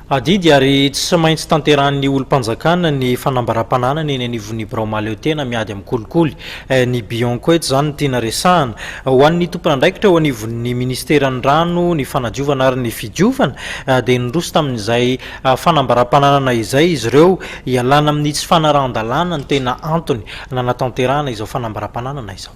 Adidy ary tsy maintsy tanterahan'ny olom-panjakana ny fanambaram-pananana eny anivon'ny birao mahaleotena miady amin'ny kolikoly. Ny Bianco eto izany no tiana resahana. Ho an'ny tompon'andraikitra eo anivon'ny minisiteran'ny rano, ny fanadiovana ary ny fidiovana dia niroso tamin'izay fanambaram-pananana izay izy ireo. Hialana amin'ny tsy fanarahan-dalàna no tena antony nanatanterahana izao fanambaram-pananana izao.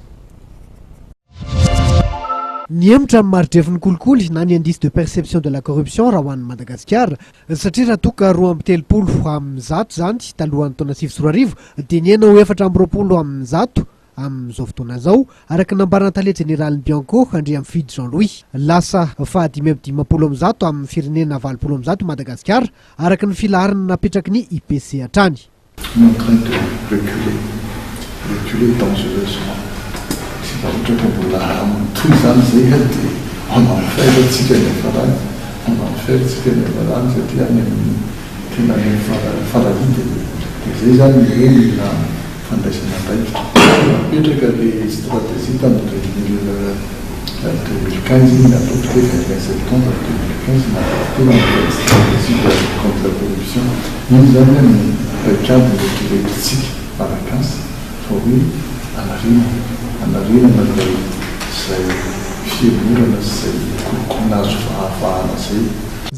Nihemotra ny maridrefin'ny kolikoly na ny indice de perception de la corruption raha ho an'i Madagasikara satria raha toa ka 132 izany talohan'ny taona 2009 dia nihena ho 24 amin'izao fotoana izao araka ny nambaran'ny tale jeneralin'ny Bianco Andriamifidy Jean Louis. Lasa faha 155 amin'ny firenena 180 i Madagasikara araka ny filaharana napetraky ny IPC hatrany. On est en train de reculer, reculer dangereusement. Raha ohatra ka mbola mitohy izany izay dia en enfer tsika ny hafarany, en enfer tsika ny hafarany satria any amin'ny tena any amin'ny fara farahidiny. Dia izay izany ny hoe mila fandraisana andraikitra. Napetraka ilay stratégie tamin'ny 2015 iny, ataontsika hoe 21 septembre 2015, nahateny ilay stratégie de lutte contre la corruption. Iny izany ny paikady noeritreretintsika Malagasy fa hoe hanarenana, hanarenana ilay izay fihemorana sy izay kolikoly azo vahavahana izay.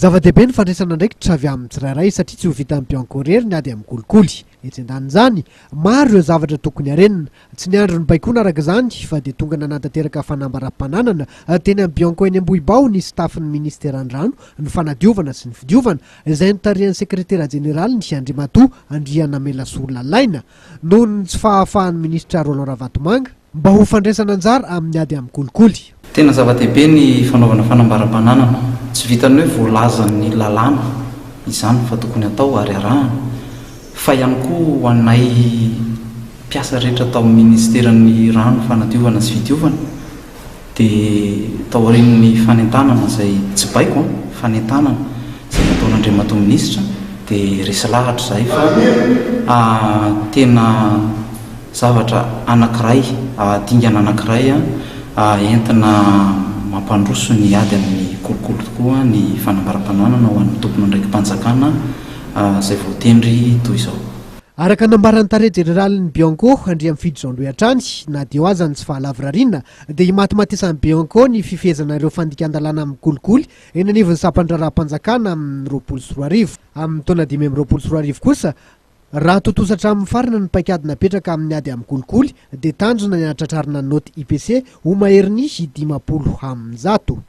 Zava-dehibe ny fandraisana andraikitra avy amin'ny tsirairay satria tsy ho vitan'ny Bianco irery ny ady amin'ny kolikoly. Etsy andanin'izany, maro ireo zavatra tokony harenina. Tsy niandry ny baikoana araka izany fa dia tonga nanatanteraka fanambaram-pananana teny amin'ny Bianco eny Ambohibao ny staff-n'ny minisiteran'ny rano, ny fanadiovana sy ny fidiovana, izay notarihan'ny sekretera jeneraliny Andriamatoa Andrianamelasoa Lalaina noho ny tsy fahafahan'ny minisitra Roland Ravatomanga mba ho fandraisana anjara amin'ny ady amin'ny kolikoly. Tena zava-dehibe ny fanaovana fanambaram-pananana. Tsy vitan'ny hoe voalazan'ny lalàna izany fa tokony atao ary arahana fa ihany koa ho anay mpiasa rehetra tao amin'ny Ministeran'ny Rano, Fanadiovana sy Fidiovana dia taorian'ny fanentanana izay, tsy baiko an, fanentanana izay nataon'Andriamatoa Minisitra dia resy lahatra izahay fa tena zavatra anankiray, dingana anankiray entina mampandroso ny ady amin'ny kolikoly tokoa ny fanambaram-pananana ho an'ny tompon'andraiki-panjakana izay voatendry toy izao. Araka ny nambaran'ny tale jeneralin'ny Bianco, Andriamifidy Jean Louis hatrany, na dia eo aza ny tsy fahalavorariana, dia imatimatesan'ny Bianco ny fifehezana ireo fandikan-dalàna amin'ny kolikoly eny anivon'ny sampan-draharaham-panjakana amin'ny 2020. Amin'ny taona 2025 kosa, raha tontosa hatramin'ny farany ny paikady napetraka amin'ny ady amin'ny kolikoly, dia tanjona ny hahatratrarana naoty IPC ho maherin'ny 150.